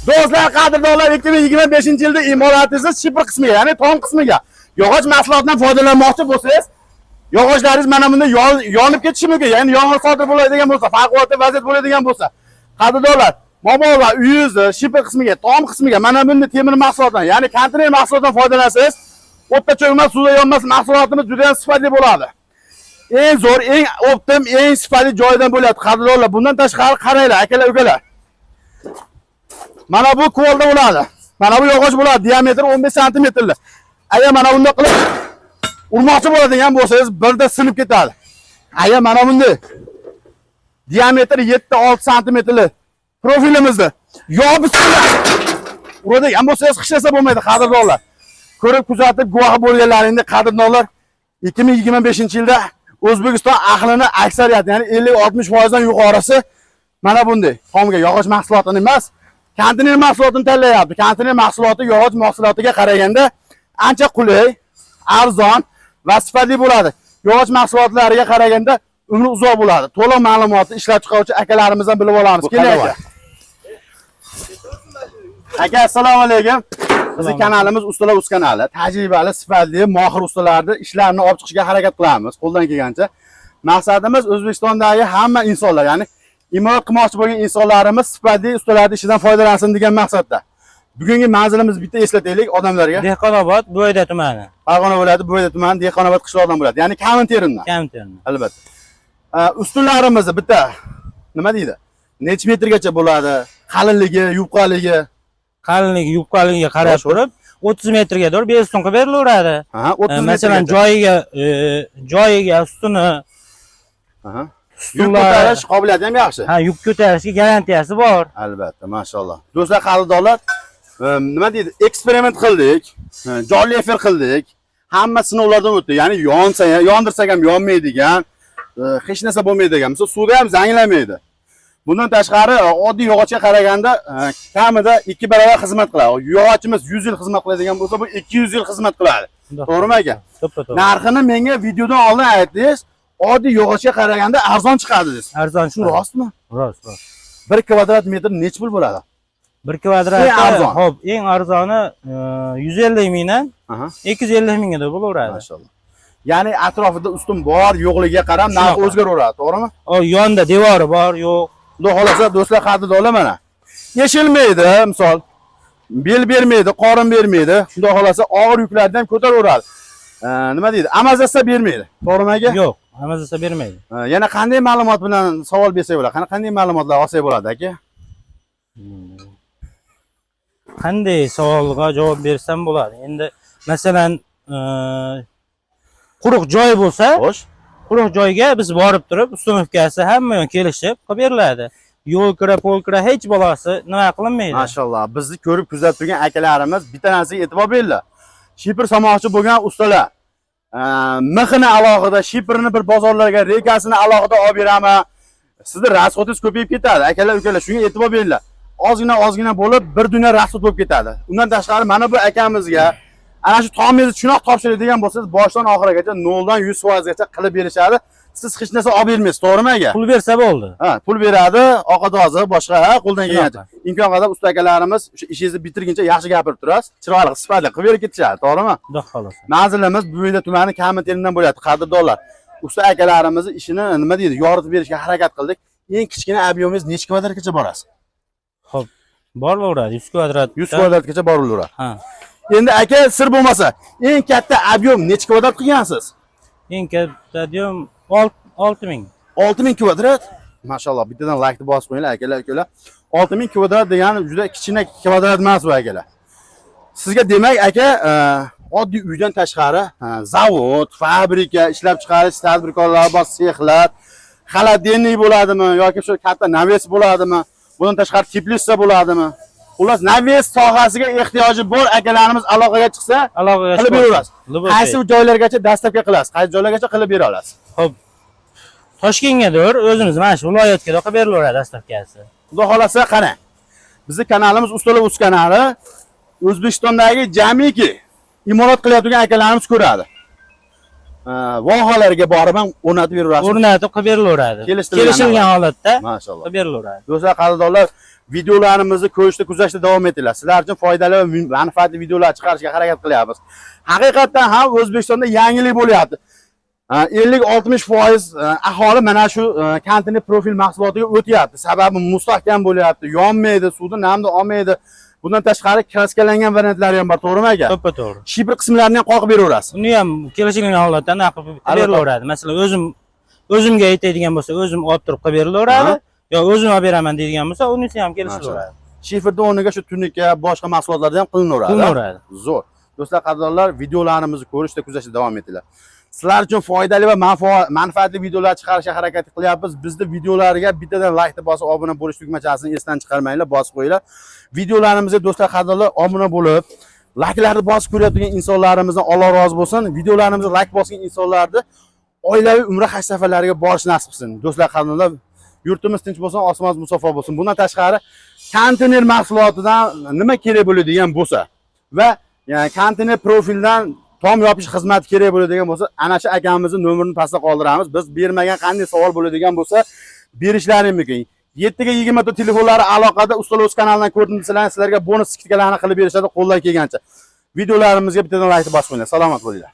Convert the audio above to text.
Do'stlar, qadrdonlar, 2025-yilda imoratingizni шифер qismiga, ya'ni tom qismiga yog'och mahsulotidan foydalanmoqchi bo'lsangiz, yog'ochlaringiz mana bunda yonib ketishi mumkin. Ya'ni yong'in sodir bo'ladigan bo'lsa, favqulodda vaziyat bo'ladigan bo'lsa, qadrdonlar, mabodo uyingizni шифер qismiga, tom qismiga mana bunday temir mahsulotdan, ya'ni konteyner mahsulotidan foydalansangiz, o'tda cho'kmas, suvda yonmas mahsulotimiz juda ham sifatli bo'ladi. Eng zo'r, eng оптом, eng sifatli joydan bo'ladi, qadrdonlar. Bundan tashqari qaranglar, akalar, ukalar. Mana bu кувалда bo'ladi. Mana bu yog'och bo'ladi, diametri 15 santimetrli. Agar mana bunday qilib urmoqchi bo'ladigan bo'lsangiz, birda sinib ketadi. Agar mana bunday diametri 7-6 santimetrli profilimizni yopib uradigan bo'lsangiz, hech narsa bo'lmaydi, qadrdonlar. Ko'rib, kuzatib, guvohi bo'lganlaringda, qadrdonlar, 2025-yilda O'zbekiston ahlini aksariyati, ya'ni 50-60% dan yuqorisi mana bunday tomga yog'och mahsulotini emas, konteyner mahsulotini tanlayapti. Konteyner mahsuloti yog'och mahsulotiga qaraganda ancha qulay, arzon va sifatli bo'ladi. Yog'och mahsulotlariga qaraganda umri uzoq bo'ladi. To'liq ma'lumotni ishlab chiqaruvchi akalarimizdan bilib olamiz. Bu Keling, qanday? aka. Aka, assalomu alaykum. Bizning kanalimiz Ustalar Uz kanali. Tajribali, sifatli, mohir ustalarni ishlarini olib chiqishga harakat qilamiz qo'ldan kelgancha. Maqsadimiz O'zbekistondagi hamma insonlar, ya'ni imorat qilmoqchi bo'lgan insonlarimiz sifatli ustalarning ishidan foydalansin degan maqsadda. Bugungi manzilimiz bitta eslataylik odamlarga. Dehqonobod, Buvayda tumani. Farg'ona viloyati, Buvayda tumani, Dehqonobod qishlog'idan bo'ladi. Ya'ni Kaminterimdan. Kamterni. Albatta. Ustunlarimizni bitta nima deydi? Necha metrgacha bo'ladi? Qalinligi, yupqaligi? Qalinligi, yupqaligiga qarab turib 30 metrga to'g'ri 5 ustun qilib berilaveradi. Ha, 30 Masalan, metrgacha. joyiga ustuni Yuk ustunlar ko'tarish qobiliyati ham yaxshi. Ha, yuk ko'tarishga garantiyasi bor. Albatta, mashalloh. Do'stlar, qadrdonlar, nima deydi? Eksperiment qildik, jonli efir qildik. Hamma sinovlardan o'tdi. Ya'ni yonsa, yondirsak ham yonmaydigan, hech narsa bo'lmaydigan. Misol, suvda ham zanglamaydi. Bundan tashqari, oddiy yog'ochga qaraganda kamida 2 barobar xizmat qiladi. Yog'ochimiz 100 yil xizmat qiladigan bo'lsa, bu 200 yil xizmat qiladi. To'g'rimi, aka? To'ppa to'g'ri. Narxini menga videodan oldin aytdingiz. Oddiy yog'ochga qaraganda arzon chiqadi dedingiz. Arzon Shu chiqadi. Rostmi? Rost, rost. 1 kvadrat metr necha pul bo'ladi? Bir kvadrat Eng arzon. Xo'p, eng arzoni 150 mingdan 250 mingga bo'laveradi. Mashalloh. Ya'ni atrofida ustun bor, yo'qligiga qarab narx Shunaqa. o'zgaraveradi, to'g'rimi? O yonda devori bor, yo'q. Xudo xolasa, do'stlar, qadrdonlar, mana. Yeshilmaydi, misol. Bel bermaydi, qorin bermaydi. Xudo xolasa, og'ir yuklarni ham ko'taraveradi. Nima deydi? Amazasa bermaydi. To'g'rimi, aka? Yo'q, amazasa bermaydi. Yana qanday ma'lumot bilan savol bersak bo'ladi? Qanday qanday ma'lumotlar olsak bo'ladi, aka? Qanday savolga javob bersam bo'ladi? Endi masalan, quruq joy bo'lsa, Xo'sh. quruq joyga biz borib turib, установка si hamma yoq kelishib qilib beriladi. Yo'l kira, pol kira hech balosi nima qilinmaydi. Mashalloh. Bizni ko'rib kuzatib turgan akalarimiz bitta narsaga e'tibor beringlar. Шифер solmoqchi bo'lgan ustalar, mixini alohida, шифер ini bir bozorlarga, reykasini alohida olib beraman. Sizni расход ingiz ko'payib ketadi. Akalar, ukalar, shunga e'tibor beringlar. Ozgina ozgina bo'lib, bir dunyo расход bo'lib ketadi. Undan tashqari mana bu akamizga ana shu tomingizni shunoq topshiradigan bo'lsangiz, boshdan oxirigacha 0 dan 100% gacha qilib berishadi. Siz hech narsa olib bermaysiz, to'g'rimi, aka? Pul bersa bo'ldi. Ha, pul beradi, ovqat ozi, boshqa, ha, qo'ldan kelgancha. Shunaqa. Imkon qadar usta akalarimiz o'sha ishingizni bitirguncha yaxshi gapirib turasiz. Chiroyli, sifatli qilib berib ketishadi, to'g'rimi? Xudo xohlasa. Manzilimiz Buvayda tumani, Kaminterimdan bo'lyapti, qadrdonlar. Usta akalarimizni ishini nima deydi, yoritib berishga harakat qildik. Eng kichkina объем ingiz necha kvadratgacha borasiz? Xo'p, boraveradi 100 kvadrat. 100 kvadratgacha boraveradi. Ha. Endi, aka, sir bo'lmasa, eng katta объем necha kvadrat qilgansiz? Eng katta объем 6000. 6000 kvadrat. Mashalloh, bittadan laykni bosib qo'yinglar, akalar, ukalar. 6000 kvadrat degani juda kichkina kvadrat emas bu, akalar. Sizga demak, aka, oddiy uydan tashqari, zavod, fabrika, ishlab chiqarish tadbirkorlar bor, sexlar, холодильник bo'ladimi yoki shu katta навес bo'ladimi? Bundan tashqari теплица bo'ladimi? Xullas, навес sohasiga ehtiyoji bor akalarimiz aloqaga chiqsa, Aloqaga qilib chiqib beraverasiz. Любой. Qaysi joylargacha доставка qilasiz? Qaysi joylargacha qilib bera olasiz? Xo'p. Toshkentgadir, o'zimiz mana shu viloyatga qilib berilaveradi доставка si. Xudo xolasa, qara. Bizni kanalimiz Ustalar Uz kanali O'zbekistondagi jamiki imorat qilayotgan akalarimiz ko'radi. Vohalarga borib ham o'rnatib beraverasiz. O'rnatib qilib berilaveradi. Kelishtirilgan Kelishilgan holatda Mashalloh. qilib berilaveradi. Do'stlar, qadrdonlar, videolarimizni ko'rishda, kuzatishda davom etinglar. Sizlar uchun foydali va manfaatli videolar chiqarishga harakat qilyapmiz. Haqiqatdan ham O'zbekistonda yangilik bo'lyapti. 50-60% aholi mana shu konteyner profil mahsulotiga o'tyapti. Sababi mustahkam bo'lyapti, yonmaydi, suvni namni olmaydi. Bundan tashqari kraskalangan variantlari ham bor, to'g'rimi aka? To'ppa to'g'ri. Shifr qismlarini ham qoqib beraverasiz. Uni ham kelishilgan holatda naq qilib Albatta. berilaveradi. Masalan, o'zimga aytadigan bo'lsa, o'zim olib turib qilib berilaveradi. Yo o'zim olib beraman deydigan bo'lsa, unisi ham kelishilaveradi. Shifrni o'rniga shu tunuka, boshqa mahsulotlarda ham qilinaveradi. Qilinaveradi. Zo'r. Do'stlar, qadrdonlar, videolarimizni ko'rishda, kuzatishda davom etinglar. Sizlar uchun foydali va manfaatli videolar chiqarishga harakat qilyapmiz. Bizni videolarga bittadan laykni bosib, obuna bo'lish tugmachasini esdan chiqarmanglar, bosib qo'yinglar. Videolarimizga do'stlar, qadrdonlar, obuna bo'lib, layklarni bosib ko'rayotgan insonlarimizdan Alloh rozi bo'lsin. Videolarimizga layk bosgan insonlarni oilaviy umra haj safarlariga borish nasib qilsin. Do'stlar, qadrdonlar, yurtimiz tinch bo'lsin, osmonimiz musaffo bo'lsin. Bundan tashqari konteyner mahsulotidan nima kerak bo'ladigan bo'lsa va yani konteyner profildan tom yopish xizmati kerak bo'ladigan bo'lsa, ana shu akamizni nomerini pastda qoldiramiz. Biz bermagan qanday savol bo'ladigan bo'lsa, berishlari mumkin. 7 ga 20 ta telefonlari aloqada Ustalar o'z kanalidan ko'rdim desalar, sizlarga bonus скидка larni qilib berishadi qo'ldan kelgancha. Videolarimizga bittadan laykni bosib qo'yinglar. Salomat bo'linglar.